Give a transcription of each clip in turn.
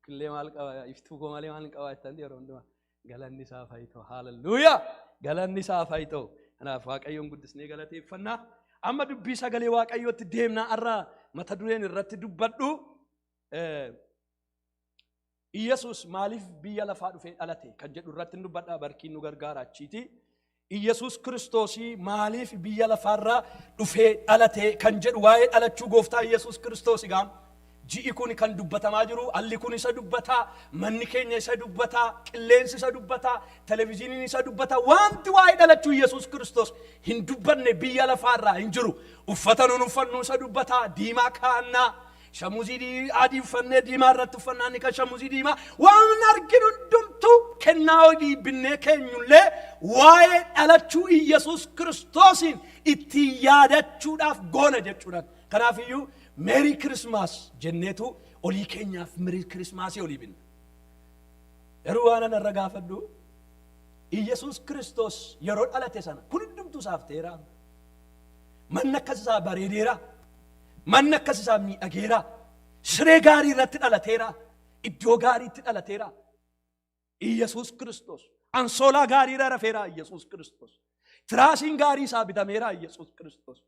Killee maal qaba iftuu koo malee maal hin qabaa jettan yeroo hundumaa. Galanni isaaf haa ta'u. Haalelluuyaa! Galanni isaaf haa ta'u. Kanaaf Waaqayyoon guddisnee galateeffannaa. Amma dubbii sagalee Waaqayyootti deemnaa. Har'a mata dureen irratti dubbadhu Iyyasuus maaliif biyya lafaa dhufee dhalate kan jedhu irratti dubbadhaa, barkiin nu gargaara achiiti. Iyyasuus Kiristoosii maaliif biyya lafaarraa dhufee dhalate kan jedhu, waa'ee dhalachuu gooftaa Iyyasuus Kiristoos egaa ji'i kun kan dubbatamaa jiru, alli kun isa dubbataa, manni keenya isa dubbataa, qilleensi isa dubbataa, televizyiiniin isa dubbataa. Wanti waa'ee dhalachuu Iyyasuus Kiristoos hin dubbanne biyya lafaarraa hin jiru. Uffata nun uffannu isa dubbataa, diimaa kaa'annaa. Shamuzii adii uffannee diimaa irratti uffannaa inni kan shamuzii diimaa waan arginu hundumtuu, kennaa olii binnee keenyullee waa'ee dhalachuu Iyyasuus Kiristoosiin ittiin yaadachuudhaaf goona jechuudhaan. Kanaafiyyuu "Merry Christmas" jenneetu olii keenyaaf Merry Christmasii olii binna. Garuu waan ana irra gaafadhu, Iyyasuus Kiristoos yeroo dhalate sana kun hundumtuu isaaf ta'eera. Manni akkas isaa bareedeera. Manni akkas isaa miidhageera. Siree gaarii irratti dhalateera. Iddoo gaariitti dhalateera. Iyyasuus Kiristoos. Ansoolaa gaarii irra rafeera Iyyasuus Kiristoos. Tiraasiin gaarii isaa bitameera Iyyasuus Kiristoos.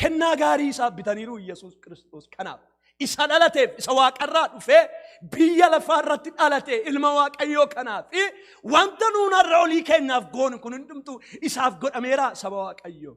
Kennaa gaarii isaa bitaniiru Iyyasuus Kiristoos. Kanaaf isa dhalateef, isa waaqarraa dhufee biyya lafaa irratti dhalate, ilma Waaqayyoo kanaaf wanta nuun har'a olii keenyaaf goonu kun hundumtuu isaaf godhameera, saba Waaqayyoo.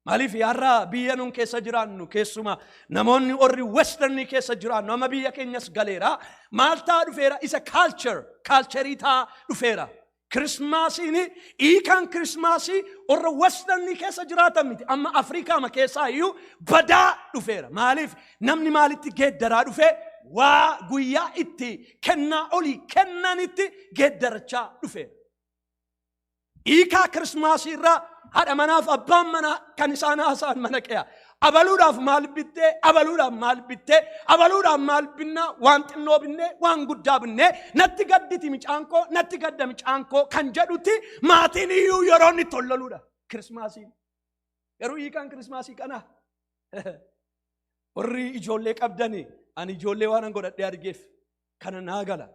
Maaliif har'a biyya nuun keessa jiraannu, keessuma namoonni warri westernii keessa jiraannu, amma biyya keenyas galeera. Maal ta'aa dhufeera? Isa culture, culturii ta'aa dhufeera. Kirismaasiin, hiikaan kirismaasii warra westernii keessa jiraatan miti. Amma Afrikaama keessaa iyyuu badaa dhufeera. Maaliif namni maalitti geeddaraa dhufe? Waa guyyaa itti kennaa olii kennanitti geeddarachaa dhufeera. Hiikaa kirismaasii irraa haadha manaaf abbaan manaa kan isaan haasa'an mana qe'a. Abaluudhaaf maal bittee, abaluudhaaf maal bittee, abaluudhaaf maal binnaa, waan xinnoo binnee, waan guddaa binnee, natti gadditi micaan koo, natti gadda micaan koo kan jedhutti maatiin iyyuu yeroo inni tolloluudha. Kirismaasiin. Garuu hiikaan kirismaasii kana, warri ijoollee qabdani, ani ijoollee waan an godhadhee argeef kana naa gala.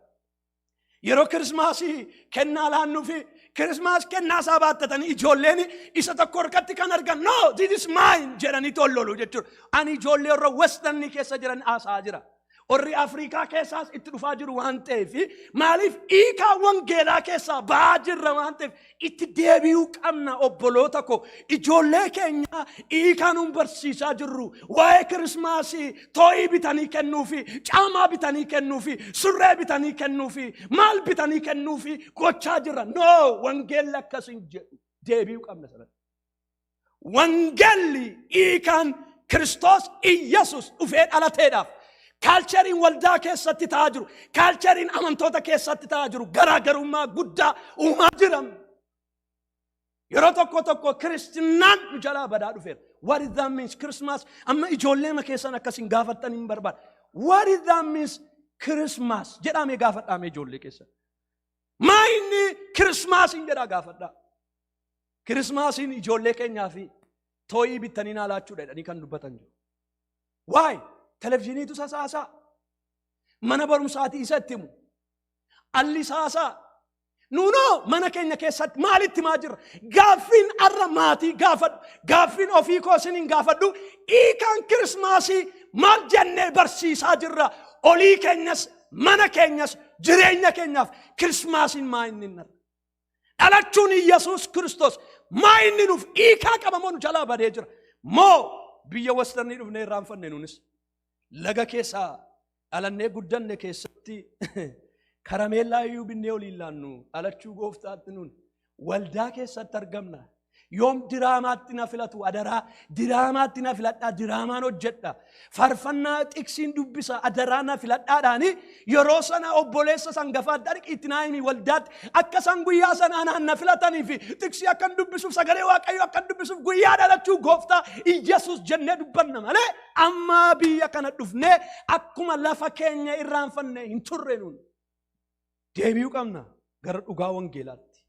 Yeroo kirismaasii kennaa laannuu fi Christmas kennaa isaa baattatanii ijoolleen isa tokko harkatti kan argan, "No, this is mine" jedhanii tollolu jechuudha. Ani ijoollee warra westernii keessa jiran haasa'aa jira. Warri Afrikaa keessaas itti dhufaa jiru waan ta'eef, maaliif hiikaa wangeelaa keessaa ba'aa jirra waan ta'eef itti deebi'uu qabna, obboloota ko. Ijoollee keenya hiikaa nuun barsiisaa jirru waa'ee kirismaasii toyii bitanii kennuufi, caamaa bitanii kennuufi, surree bitanii kennuufi, maal bitanii kennuufi gochaa jirra. No, wangeelli akkasin jedhu, deebi'uu qabna sanatti. Wangeelli hiikaan Kiristoos Iyyasuus dhufee dhalateedhaaf cultureiin waldaa keessatti ta'aa jiru, cultureiin amantoota keessatti ta'aa jiru garaagarummaa guddaa uumaa jira. Yeroo tokko tokko kiristinnaan nu jalaa badaa dhufeera. What is that means Christmas? Amma ijoollee keessan akkasin gaafattan hin barbaada. "What is that means Christmas?" jedhamee gaafadhaame ijoollee keessan. Maa inni Kirismaasiin jedhaa gaafadhaa. Kirismaasiin ijoollee keenyaa fi toyii bittanii naa laachuudha jedhanii kan dubbatan jiru. Waay televizyiiniitu sasaasaa. Mana barumsaatii isa itti himu. Alli saasaa. Nuunoo mana keenya keessatti maalitti himaa jirra? Gaaffiin arra maatii gaafadhu. Gaaffiin ofii koo isiniin gaafadhu. Hiikaan kirismaasii maal jennee barsiisaa jirra? Olii keenyas, mana keenyas, jireenya keenyaaf kirismaasiin maa inni narra? Dhalachuun Iyyasuus Kiristoos maa inni nuuf hiikaa qaba moo nu jalaa badee jira? Moo biyya westernii dhufnee irraanfanne nunis? Laga keessaa dhalannee guddanne keessatti karameellaa iyyuu binnee oliin laannu dhalachuu gooftaatti nun waldaa keessatti argamna. Yoom diraamaatti na filatu? Adaraa diraamaatti na filadhaa, diraamaan hojjedha. Faarfannaa xiqsiin dubbisa, adaraa na filadhaadhaani yeroo sana obboleessa sangafaatti dhaqi itti naa himi, waldaatti akka isaan guyyaa sana anaan na filatanii fi xiqsii akkan dubbisuuf, sagalee Waaqayyoo akkan dubbisuuf, guyyaa dhalachuu gooftaa Iyyasuus jennee dubbanna malee amma biyya kana dhufnee akkuma lafa keenya irraanfanne hin turre nuun. Deebi'uu qabna gara dhugaa wangeelaatti.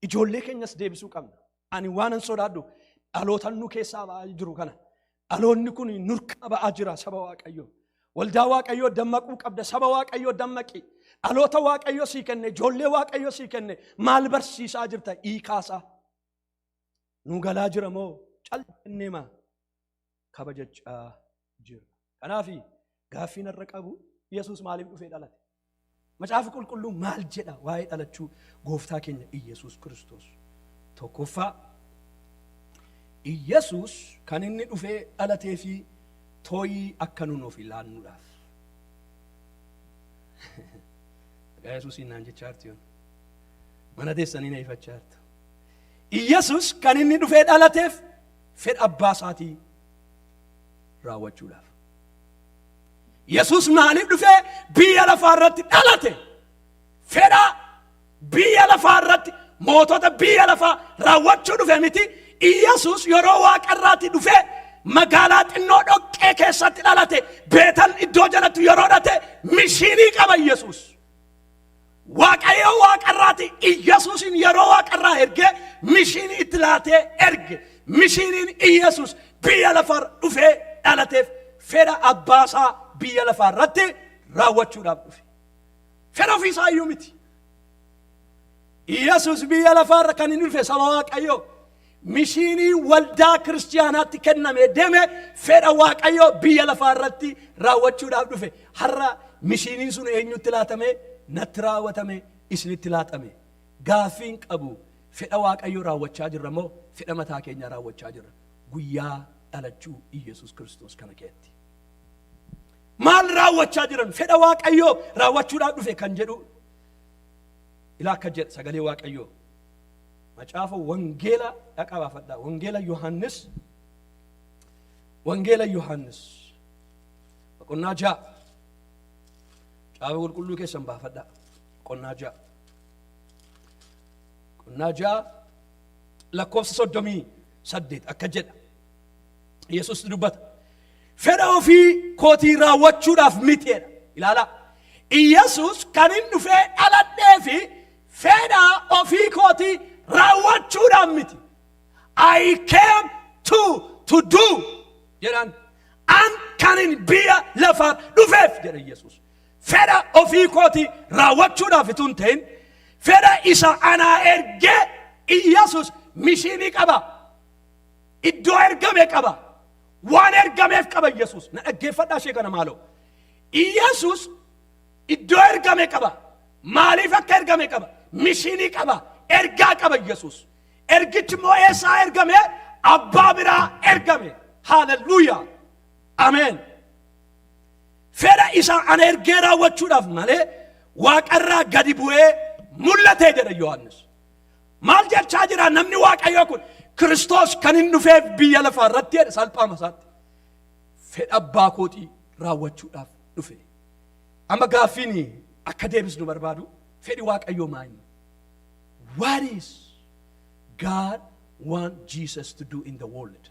Ijoollee keenyas deebisuu qabna. Ani waanan sodaadhu dhaloota nu keessaa ba'aa jiru kana. Dhaloonni kun nurkaa ba'aa jira, saba Waaqayyoo. Waldaa Waaqayyoo dammaquu qabda. Saba Waaqayyoo dammaqi. Dhaloota Waaqayyoo sii kenne, ijoollee Waaqayyoo sii kenne, maal barsiisaa jirta hiikaasaa? Nu galaa jira moo cal'annee maa kabajachaa jira? Kanaaf gaaffiin har'a qabu, Yesuus maaliif dhufee dhalate? Macaafi Qulqulluu maal jedha waa'ee dhalachuu Gooftaa keenya Iyyasuus Kiristoos? Tokkoffaa, Iyyasuus kan inni dhufee dhalatee fi tooyii akka nun of ilaannuudhaaf. Maqaa Yesuusiin naan jechaa jirtu yoon. Mana teessanii na ifachaa jirtu. Iyyasuus kan inni dhufee dhalateef fedha abbaa isaatii raawwachuudhaaf. Yesuus maaliif dhufee biyya lafaa irratti dhalate? Fedha biyya lafaa irratti mootota biyya lafaa raawwachuu dhufe miti. Iyyasuus yeroo waaqa irraatti dhufee magaalaa xinnoo dhoqqee keessatti dhalate, Beetal iddoo jalatti yeroo dhalate, mishiinii qaba Iyyasuus. Waaqayyo waaqa irraati Iyyasuusin yeroo waaqa irraa ergee mishiinii itti laatee erge. Mishiiniin Iyyasuus biyya lafaa dhufee dhalateef fedha abbaasaa biyya lafaa irratti raawwachuudhaaf dhufe. Fedha ofiisaa iyyuu miti. Iyyasuus biyya lafaa irra kan inni dhufe, saba Waaqayyoo, mishiinii waldaa kiristiyaanaatti kenname deeme fedha Waaqayyoo biyya lafaa irratti raawwachuudhaaf dhufe. Har'a mishiiniin sun eenyutti laatame? Natti raawwatame, isinitti laatame. Gaaffiin qabu, fedha Waaqayyoo raawwachaa jirra moo fedha mataa keenyaa raawwachaa jirra? Guyyaa dhalachuu Iyyasuus Kiristoos kana keetti maal raawwachaa jiran? Fedha Waaqayyoo raawwachuudhaaf dhufe kan jedhu ilaa akka jedha sagalee Waaqayyoo. Macaafa Wangeela dhaqaa baafadhaa. Wangeela Yohannis, Wangeela Yohannis boqonnaa 6. Macaafa qulqulluu keessan baafadhaa. Boqonnaa 6. Boqonnaa 6 lakkoofsa 38 akka jedha. Yesus dubbata. Fedha ofii kootii raawwachuudhaaf miteedha. Ilaalaa. Iyyasuus kan hin dhufee dhaladhee fi fedha ofii kootii raawwachuudhaaf miti. I came to do jedhaan. An kan hin biyya lafaa dhufeef, jedha Yesuus, fedha ofii kootii raawwachuudhaaf utuu hin ta'in fedha isa anaa ergee. Iyyasuus mishiinii qaba. Iddoo ergame qaba. Waan ergameef qaba Yesuus. Na dhaggeeffadhaa ishee kana maaloo. Iyyasuus iddoo ergame qaba. Maaliif akka ergame qaba? Mishiinii qaba. Ergaa qaba Yesuus. Ergichi immoo eessaa ergame? Abbaa biraa ergame. Haalelluuyaa. Ameen. Fedha isaa ana ergee raawwachuudhaaf malee waaqarraa gadi bu'ee mul'ate jedha Yohaannis. Maal jechaa jira namni Waaqayyoo kun? Kiristoos kan hin dhufeef biyya lafaa irratti, jedhe salphaama isaatti, fedha abbaa kootii raawwachuudhaaf dhufe. Amma gaaffiin akka deebisnu barbaadu, fedhi Waaqayyoo maal inni? What is God want Jesus to do in the world?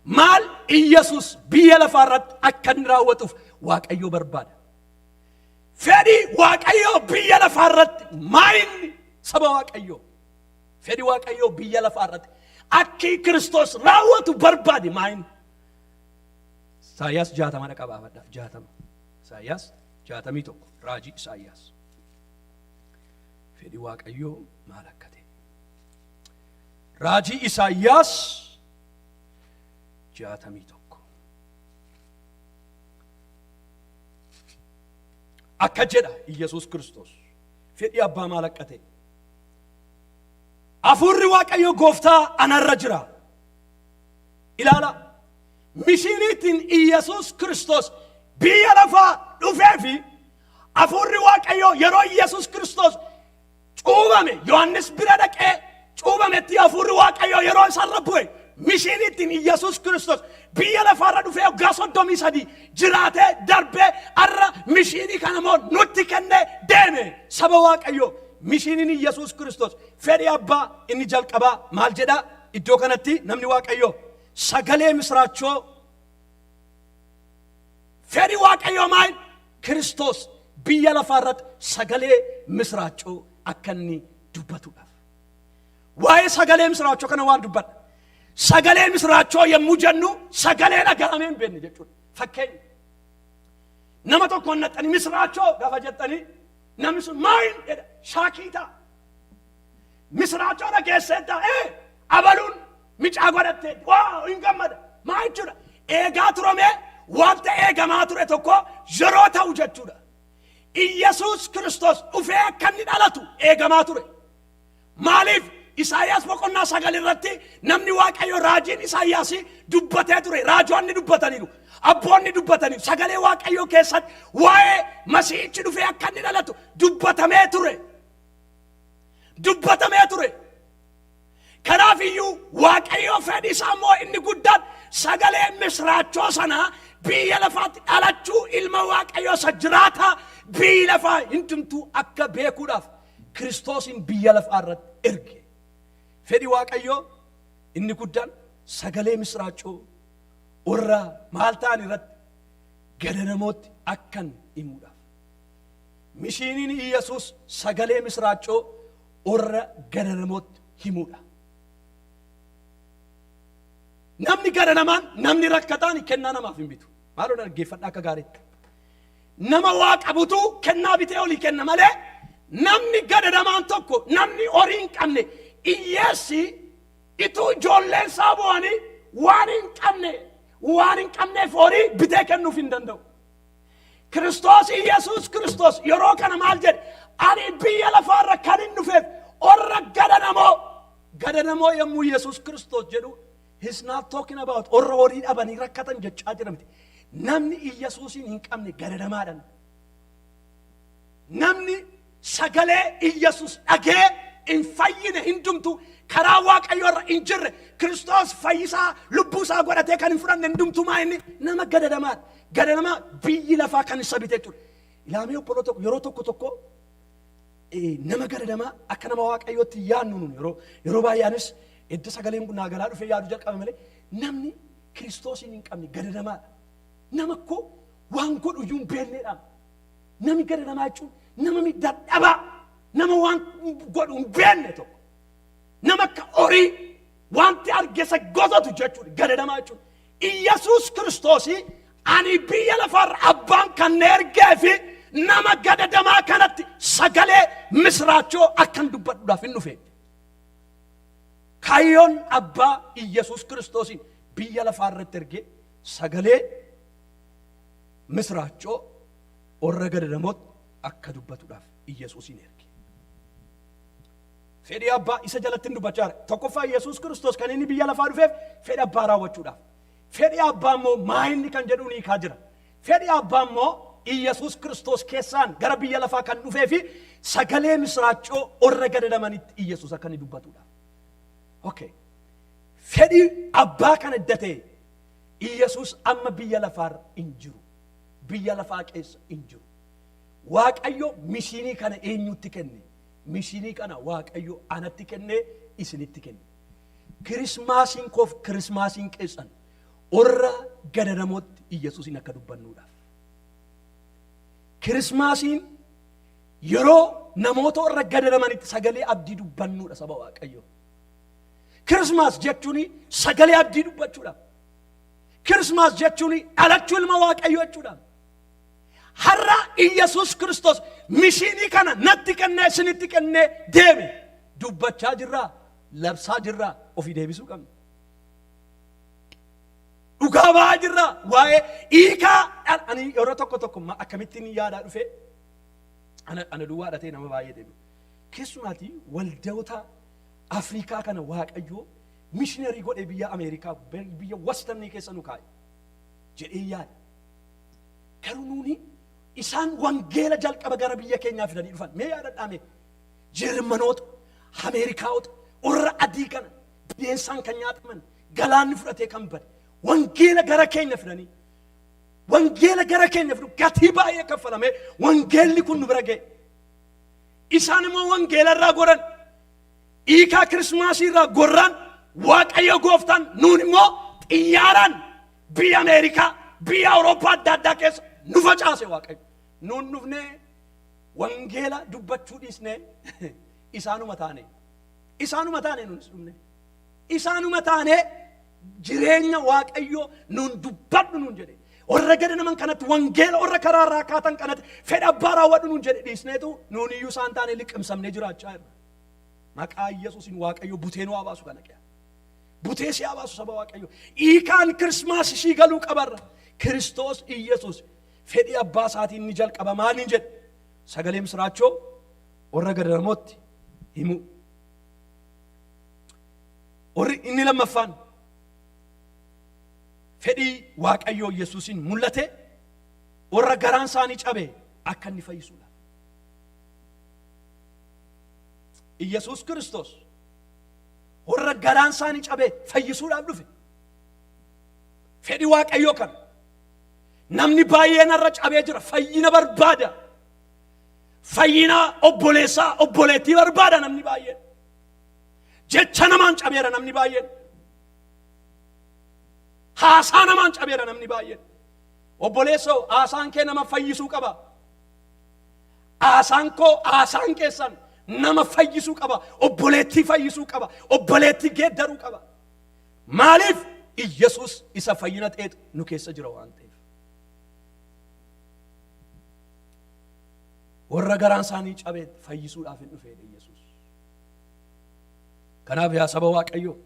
Maal Iyyasuus biyya lafaa irratti akka inni raawwatuuf Waaqayyoo barbaada? Fedhi Waaqayyoo biyya lafaa irratti maa inni, saba Waaqayyoo? Fedhi Waaqayyoo biyya lafaa irratti akki Kiristoos raawwatu barbaade maa inni? Isaayyaas 60 dhaqa baafadha. 60. Isaayyaas 61, raajii Isaayyaas. Fedhi Waaqayyoo maal akka ta'e. Raajii Isaayyaas 61. Akka jedha Iyyasuus Kiristoos. Fedhii abbaa maal akka ta'e. Hafuurri Waaqayyo gooftaa anarra jira. Ilaala. Mishiiniitiin Iyyasuus Kiristoos biyya lafaa dhufee fi hafuurri Waaqayyoo yeroo Iyyasuus Kiristoos cuubame, Yohannis bira dhaqee cuubametti, hafuurri Waaqayyoo yeroo isarra bu'e, mishiiniitiin Iyyasuus Kiristoos biyya lafaarra dhufee waggaa 33 jiraatee darbee har'a mishiinii kana immoo nutti kennee deeme. Saba Waaqayyoo, mishiiniin Iyyasuus Kiristoos fedhi abbaa inni jalqabaa maal jedhaa iddoo kanatti namni Waaqayyoo? Sagalee misiraachoo. Fedhi Waaqayyoo maal? Kiristoos biyya lafaa irratti sagalee misiraachoo akka inni dubbatuudhaaf. Waa'ee sagalee misiraachoo kana waan dubbadha. Sagalee misiraachoo yommuu jennu sagalee dhaga'amee hin beekne jechuudha. Fakkeenya. Nama tokkoon naqxanii misraachoo gaafa jettanii, namni sun maayin jedha, shockii ta'a. Misraachoo dhageesseetta, ee, abaluun micaa godhatte, waa hin gammada. Maa jechuudha? Eegaa turame, wanta eegamaa ture tokko yeroo ta'u jechuudha. Iyyasuus Kiristoos dhufee akka inni dhalatu eegamaa ture. Maaliif? Isaayyaas boqonnaa 9 irratti namni Waaqayyo raajiin Isaayyaas dubbatee ture. Raajonni dubbataniiru. Abboonni dubbataniiru. Sagalee Waaqayyoo keessatti waa'ee Masiihichi dhufee akka inni dhalatu dubbatamee ture. Dubbatamee ture. Kanaaf iyyuu Waaqayyo fedhi isaa immoo inni guddaan sagalee misraachoo sanaa biyya lafaatti dhalachuu ilma Waaqayyoo isa jiraataa biyyi lafaa hundumtuu akka beekuudhaaf Kiristoosin biyya lafaa irratti erge. Fedhi Waaqayyoo inni guddaan sagalee misraachoo warra maal ta'an irratti, gadanamootti akkan himuudhaaf. Missioniin Iyyasuus sagalee misraachoo warra gadanamootti himuudha. Namni gadanamaan, namni rakkataan kennaa namaaf hin bitu. Maaloo dhaggeeffadhaa akka gaariitti. Nama waa qabutu kennaa bitee olii kenna malee, namni gadadamaan tokko, namni horii hin qabne, hiyyeessi, ituu ijoolleen isaa bu'anii waan hin qabneef horii bitee kennuuf hin danda'u. Kiristoos Iyyasuus Kiristoos yeroo kana maal jedhe? Ani biyya lafaarra kan hin dhufeef warra gadadamoo. Gadadamoo yommuu Yesuus Kiristoos jedhu, he's not talking about warra horii dhabanii rakkatan jechaa jira miti. Namni Iyyasuusiin hin qabne gadadamaadhaan. Namni sagalee Iyyasuus dhagee hin fayyine hundumtu, karaa Waaqayyoo irra hin jirre, Kiristoos fayyisaa lubbuu isaa godhatee kan hin fudhanne hundumtu maa inni nama gadadamaadha. Gadadamaa biyyi lafaa kan isa bite jechuudha. Ilaamee obboloo tokko, yeroo tokko tokko nama gadadamaa akka nama Waaqayyootti yaadnu nun yeroo baay'ee edda sagaleen kun naa galaa dhufee yaadu jalqabe malee, namni Kiristoosiin hin qabne gadadamaadha. Nama koo waan godhu iyyuu hin beekneedha. Namni gadadamaa jechuun nama dadhabaa, nama waan godhu hin beekne tokko. Nama akka horii wanti argesa gotatu jechuudha gadadamaa jechuudha. Iyyasuus Kiristoosii ani biyya lafaarra abbaan kan na ergee fi nama gadadamaa kanatti sagalee misraachoo akkan dubbadhuudhaaf hin dhufe. Kaayyoon abbaa Iyyasuus Kiristoosiin biyya lafaa irratti ergee sagalee misraachoo warra gadadamootti akka dubbatuudhaaf Iyyasuusiin erge. Fedhii abbaa isa jalatti hin dubbachaa jira. Tokkoffaa, Yesuus Kiristoos kan inni biyya lafaa dhufeef fedha abbaa raawwachuudhaaf. Fedhii abbaa immoo maa inni kan jedhu ni hiikaa jira. Fedhii abbaa immoo Iyyasuus Kiristoos keessaan gara biyya lafaa kan dhufee fi sagalee misraachoo warra gadadamanitti Iyyasuus akka inni dubbatuudhaaf. Okay. Fedhii abbaa kana edda ta'e, Iyyasuus amma biyya lafaarra hin jiru. Biyya lafaa keessa hin jiru. Waaqayyo missionii kana eenyutti kenne? Missionii kana Waaqayyo anatti kenne, isinitti kenne. Kirismaasiin koof kirismaasiin keessan warra gadadamootti Iyyasuusin akka dubbannuudhaaf. Kirismaasiin yeroo namoota warra gadadamanitti sagalee abdii dubbannuudha, saba Waaqayyo. Kirismaas jechuun sagalee abdii dubbachuudha. Kirismaas jechuun dhalachuu ilma Waaqayyoo jechuudha. Har'a Iyyasuus Kiristoos missionii kana natti kennee, isinitti kennee deeme. Dubbachaa jirraa, labsaa jirraa, ofii deebisuu qabna. Dhugaa ba'aa jirraa waa'ee hiikaa? Ani yeroo tokko tokko akkamittiin yaadaa dhufe, ana duwwaa ta'e nama baay'ee deeme. Keessumaatii waldoota Afrikaa kana Waaqayyoo missionary godhee biyya Ameerikaa, biyya Westernii keessa nu kaa'e jedhee yaada. Garuu nuuni isaan wangeela jalqaba gara biyya keenyaa fidanii dhufan. Mee yaadadhaa, mee Jeermanoota, Ameerikaawota, warra adii kana bineensaan kan nyaataman, galaanni fudhatee kan bade, wangeela gara keenya fidanii, wangeela gara keenya fidu, gatii baay'ee kaffalamee wangeelli kun nu bira ga'e. Isaan immoo wangeela irraa goran, hiikaa kirismaasii irraa gorraan, Waaqayyo gooftaan nuun immoo xiyyaaraan biyya Ameerikaa, biyya Awurooppaa adda addaa keessa nu facaase Waaqayyo. Nuun dhufnee wangeela dubbachuu dhiisnee isaanuma taane. Isaanuma taane nuunis dhufne. Isaanuma taane jireenya Waaqayyo nuun dubbadhu nuun jedhe. Warra gadanaman kanatti wangeela warra karaa irraa kaatan kanatti fedha abbaa raawwadhu nuun jedhe dhiisneetu nuun iyyuu isaan taane liqimsamnee jiraachaa jirra. Maqaa Yesuusiin Waaqayyo butee nu haa baasu kana qe'a. Butee si haa baasu saba Waaqayyo. Hiikaan Kirismaas ishii galuu qabarra. Kiristoos Iyesuus fedhii abbaa isaatiin ni jalqaba maaliin jedhe? Sagalee misiraachoo warra gadanamootti himuu. Warri inni lammaffaan fedhii Waaqayyoo Yesuusiin mul'ate warra garaan isaanii cabe akka inni fayyisuudha. Iyyasuus Kiristoos warra garaan isaanii cabe fayyisuudhaaf dhufe. Fedhii Waaqayyoo kana. Namni baay'een har'a cabee jira. Fayyina barbaada. Fayyina obboleessaa obboleettii barbaada namni baay'een. Jecha namaan cabeera namni baay'een. Haasaa namaan cabeera namni baay'een. Obboleessoo, haasaan kee nama fayyisuu qaba. Haasaan koo, haasaan keessan nama fayyisuu qaba. Obboleettii fayyisuu qaba. Obboleettii geeddaruu qaba. Maaliif? Iyyasuus isa fayyina ta'etu nu keessa jira waan ta'eef. Warra garaan isaanii cabe fayyisuudhaaf hin dhufeedha Iyyasuus. Kanaaf yaa saba Waaqayyoo,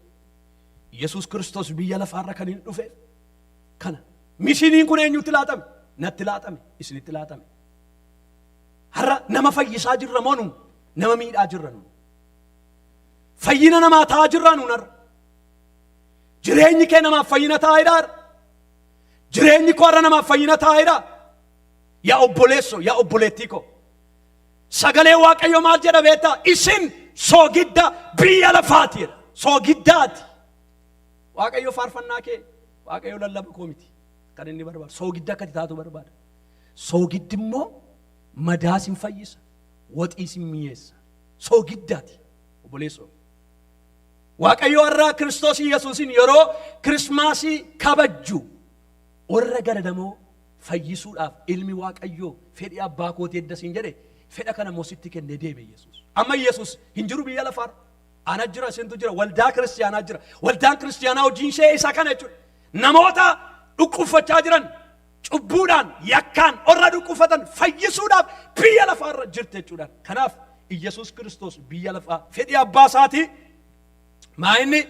Yesuus Kiristoos biyya lafaarra kan hin dhufeef kana. Missioniin kun eenyutti laatame? Natti laatame, isinitti laatame. Har'a nama fayyisaa jirra moo nuun? Nama miidhaa jirra nuun? Fayyina namaa ta'aa jirra nuun har'a? Jireenyi kee namaaf fayyina ta'aa jira har'a? Jireenyi koo har'a namaaf fayyina ta'aa jira? Yaa obboleessoo, yaa obboleettii koo. Sagalee Waaqayyo maal jedha beektaa? Isin soogidda biyya lafaati jedha. Soogiddaati. Waaqayyo faarfannaa kee, Waaqayyo lallaba koo miti. Kan inni barbaadu. Soogidda akka ati taatu barbaada. Soogiddi immoo madaa sin fayyisa. Waxii sin mi'eessa. Soogiddaati. Obboleessoo. Waaqayyo har'aa Kiristoos Yesuusin yeroo Kirismaasii kabajju warra gadadamoo fayyisuudhaaf ilmi Waaqayyoo fedhii abbaa kootii edda siin jedhe, fedha kana immoo sitti kennee deeme Yesuus. Amma Yesuus hin jiru biyya lafaarra. Ana jira, isintu jira, waldaa kiristiyaanaa jira. Waldaan kiristiyaanaa hojiin ishee isa kana jechuudha. Namoota dhukkubfachaa jiran, cubbuudhaan, yakkaan warra dhukkubfatan fayyisuudhaaf biyya lafaarra jirti jechuudha. Kanaaf Yesuus Kiristoos biyya lafaa fedhii abbaa isaatii maa inni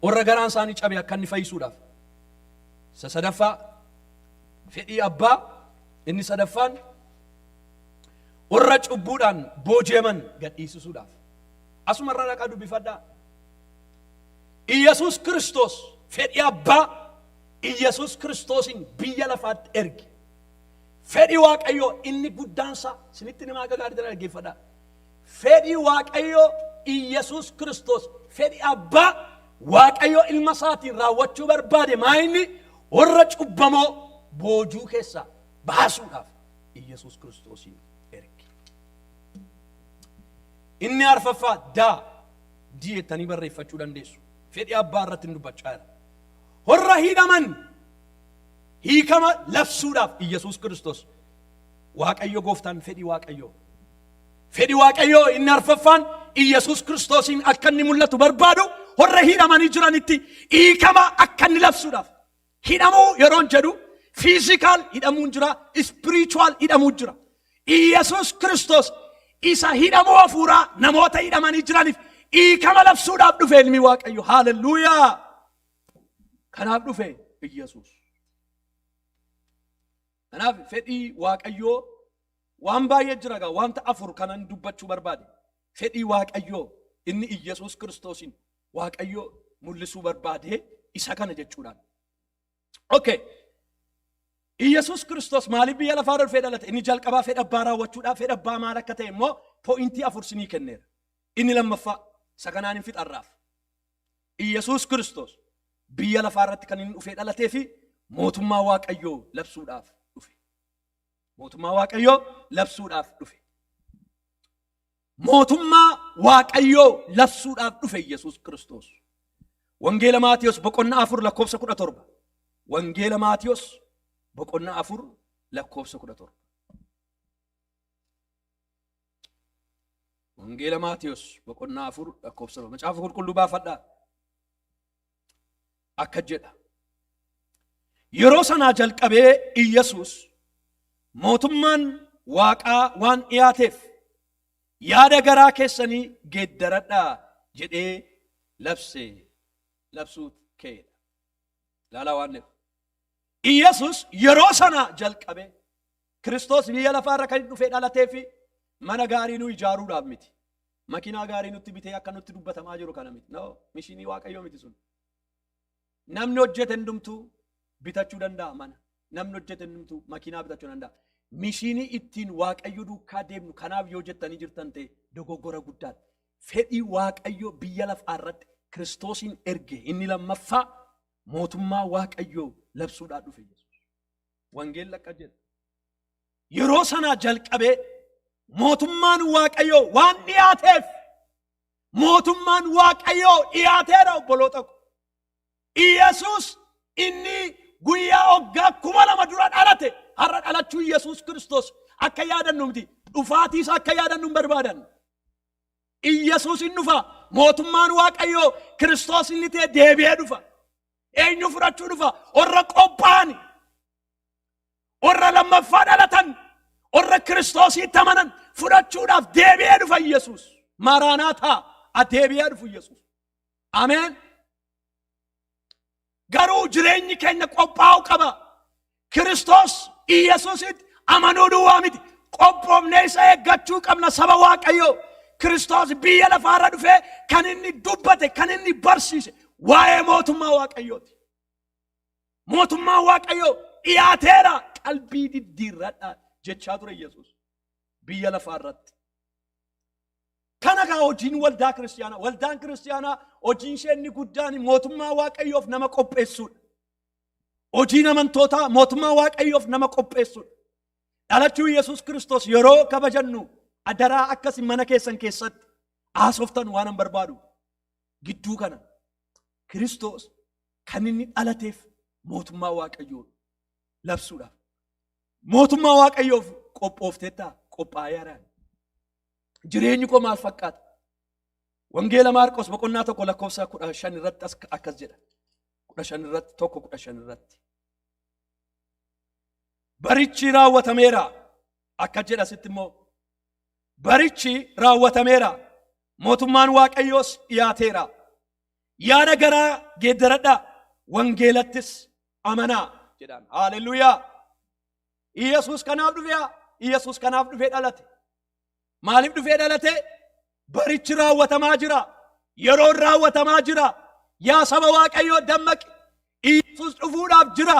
warra garaan isaanii cabe akka inni fayyisuudhaaf. Isa sadaffaa, fedhii abbaa inni sadaffaan warra cubbuudhaan booji'aman gadhiisisuudhaaf. Asuma irra dhaqaa dubbifadhaa. Iyyasuus Kiristoos fedhii abbaa Iyyasuus Kiristoosiin biyya lafaatti erge. Fedhii Waaqayyoo inni guddaansaa isinitti himaa, akka gaarii dhaggeeffadhaa. Fedhii Waaqayyoo Iyyasuus Kiristoos, fedhii abbaa Waaqayyoo ilma isaatiin raawwachuu barbaade maa inni warra cubbamoo boojuu keessaa baasuudhaaf Iyyasuus Kiristoosiin erge. Inni arfaffaa, daa dii jettanii barreeffachuu dandeessu. Fedhii abbaa irratti hin dubbachaa jira. Warra hidhaman hiikama labsuudhaaf Iyyasuus Kiristoos Waaqayyo gooftaan fedhii Waaqayyoo. Fedhii Waaqayyoo inni arfaffaan Iyyasuus Kiristoosiin akka inni mul'atu barbaadu warra hidhamanii jiranitti hiikama akka inni labsuudhaaf. Hidhamuu yeroon jedhu physical hidhamuun jira, spiritual hidhamuu jira. Iyyasuus Kiristoos isa hidhamuu hafuuraa namoota hidhamanii jiraniif hiikama labsuudhaaf dhufe ilmi Waaqayyo. Haalelluuyaa! Kanaaf dhufe Iyyasuus. Kanaaf fedhii Waaqayyoo waan baay'ee jira gaa, wanta afur kanan dubbachuu barbaade. Fedhii Waaqayyoo inni Iyyasuus Kiristoosiin Waaqayyo mul'isuu barbaade isa kana jechuudhaan. Okay. Iyyasuus Kiristoos maaliif biyya lafaa dhufee dhalate? Inni jalqabaa fedha abbaa raawwachuudhaaf, fedha abbaa maal akka ta'e immoo pointii afur sinii kenneera. Inni lammaffaa isa kanaan hin fixarraaf. Iyyasuus Kiristoos biyya lafaa irratti kan inni dhufee dhalatee fi mootummaa Waaqayyoo labsuudhaaf dhufe. Mootummaa Waaqayyoo labsuudhaaf dhufe. Mootummaa Waaqayyoo labsuudhaaf dhufe Iyyasuus Kiristoos. Wangeela Maatiyos boqonnaa 4 lakkoofsa 17. Wangeela Maatiyos boqonnaa 4 lakkoofsa 17. Wangeela Maatiyos boqonnaa 4 lakkoofsa 7. Macaafa qulqulluu baafadhaa. Akka jedha. Yeroo sanaa jalqabee Iyyasuus mootummaan Waaqaa waan dhiyaateef yaada garaa keessanii geeddaradhaa jedhee labse labsuu ka'edha. Ilaalaa waan jedhu. Iyyasuus yeroo sanaa jalqabee Kiristoos biyya lafaarra kan dhufee dhalatee fi mana gaarii nu ijaaruudhaaf miti. Makiinaa gaarii nutti bitee akka nutti dubbatamaa jiru kana miti. No, mishinii Waaqayyoo miti sun. Namni hojjete hundumtuu bitachuu danda'a mana. Namni hojjete hundumtuu makiinaa bitachuu danda'a. Mishinii ittiin Waaqayyo duukaa deemnu kanaaf yoo jettanii jirtan ta'e dogoggora guddaadha. Fedhii Waaqayyo biyya lafaa irratti Kiristoosiin erge inni lammaffaa mootummaa Waaqayyoo labsuudhaan dhufe Yesuus. Wangeelli akka jedha. Yeroo sanaa jalqabee mootummaan Waaqayyoo waan dhiyaateef, mootummaan Waaqayyoo dhiyaateera, obboloota ko. Iyyasuus inni guyyaa waggaa 2000 dura dhalate, har'a dhalachuu Iyyasuus Kiristoos akka yaadannu miti, dhufaatii isaa akka yaadannu hin barbaadan. Iyyasuus hin dhufa. Mootummaan Waaqayyoo Kiristoos inni ta'e deebi'ee dhufa. Eenyu fudhachuu dhufa? Warra qophaa'an, warra lammaffaa dhalatan, warra Kiristoositti amanan fudhachuudhaaf deebi'ee dhufa Iyyasuus. Maaraanaataa, deebi'ee dhufu Iyyasuus. Ameen. Garuu jireenyi keenya qophaa'uu qaba. Kiristoos Iyyasuusitti amanuu duwwaa miti. Qophoofnee isa eeggachuu qabna, saba Waaqayyoo. Kiristoos biyya lafaarra dhufee kan inni dubbate, kan inni barsiise waa'ee mootummaa Waaqayyooti. Mootummaan Waaqayyoo dhiyaateera, qalbii diddiirradhaa jechaa ture Yesuus biyya lafaarratti. Kana gaa hojiin waldaa kiristaanaa. Waldaan kiristaanaa hojiin ishee inni guddaan mootummaa Waaqayyoof nama qopheessuudha. Hojiin amantootaa mootummaa Waaqayyoof nama qopheessuudha. Dhalachuu Yesuus Kiristoos yeroo kabajannu adaraa akkasi mana keessan keessatti haasoftan waan hin barbaadu. Gidduu kana Kiristoos kan inni dhalateef mootummaa Waaqayyoo labsuudhaaf. Mootummaa Waaqayyoof qophoofteettaa? Qophaa'eera. Jireenyi koo maal fakkaata? Wangeela Maarqos boqonnaa 1 lakkoofsa 15 irratti akkas jedha. 15 irratti, 1:15 irratti. Barichi raawwatameera akka jedha sitti immoo, barichi raawwatameera, mootummaan Waaqayyoos dhiyaateera. Yaada garaa geeddaradhaa, wangeelattis amanaa jedhaan. Haaleluyyaa! Iyyasuus kanaaf dhufee, Iyyasuus kanaaf dhufee dhalate. Maaliif dhufee dhalate? Barichi raawwatamaa jira. Yeroon raawwatamaa jira. Yaa saba Waaqayyoo, dammaqi. Iyyasuus dhufuudhaaf jira.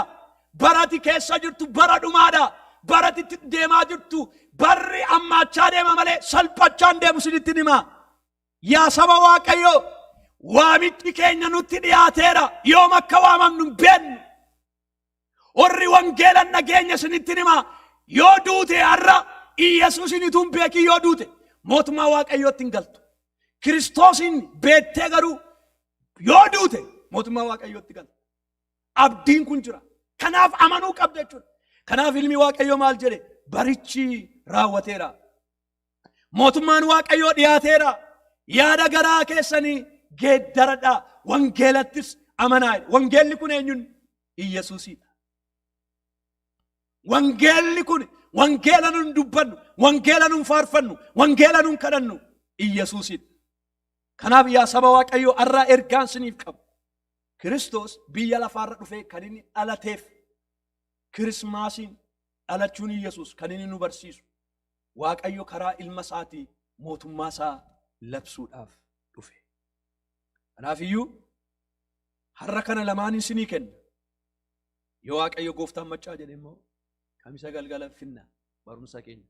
Barati keessa jirtu bara dhumaadha. Barati itti deemaa jirtu barri ammaachaa deema malee salphachaa hin deemu, sinitti hima. Yaa saba Waaqayyoo, waamichi keenya nutti dhiyaateera. Yoom akka waamamnu hin beeknu. Warri wangeelan dhageenya, isinitti hima. Yoo duute har'a Iyyasuusin utuu hin beekin yoo duute mootummaa Waaqayyootti hin galtu. Kiristoosin beektee garuu yoo duute mootummaa Waaqayyootti galta. Abdiin kun jira. Kanaaf amanuu qabda jechuudha. Kanaaf ilmi Waaqayyoo maal jedhe? Barichi raawwateera. Mootummaan Waaqayyoo dhiyaateera. Yaada garaa keessanii geeddaradhaa. Wangeelattis amanaa. Wangeelli kun eenyuun? Iyyasuusidha. Wangeelli kun, wangeela nun dubbannu, wangeela nun faarfannu, wangeela nun kadhannu Iyyasuusidha. Kanaaf yaa saba Waaqayyoo, har'aa ergaan siniif qabu. Kiristoos biyya lafaarra dhufee kan inni dhalateef, Kirismaasiin dhalachuun Iyyasuus kan inni nu barsiisu, Waaqayyo karaa ilma isaatii mootummaa isaa labsuudhaaf dhufe. Kanaaf iyyuu har'a kana lamaan isinii kenna. Yoo Waaqayyo gooftaan maccaa jedhe immoo kamisa galgala finna barumsa keenya.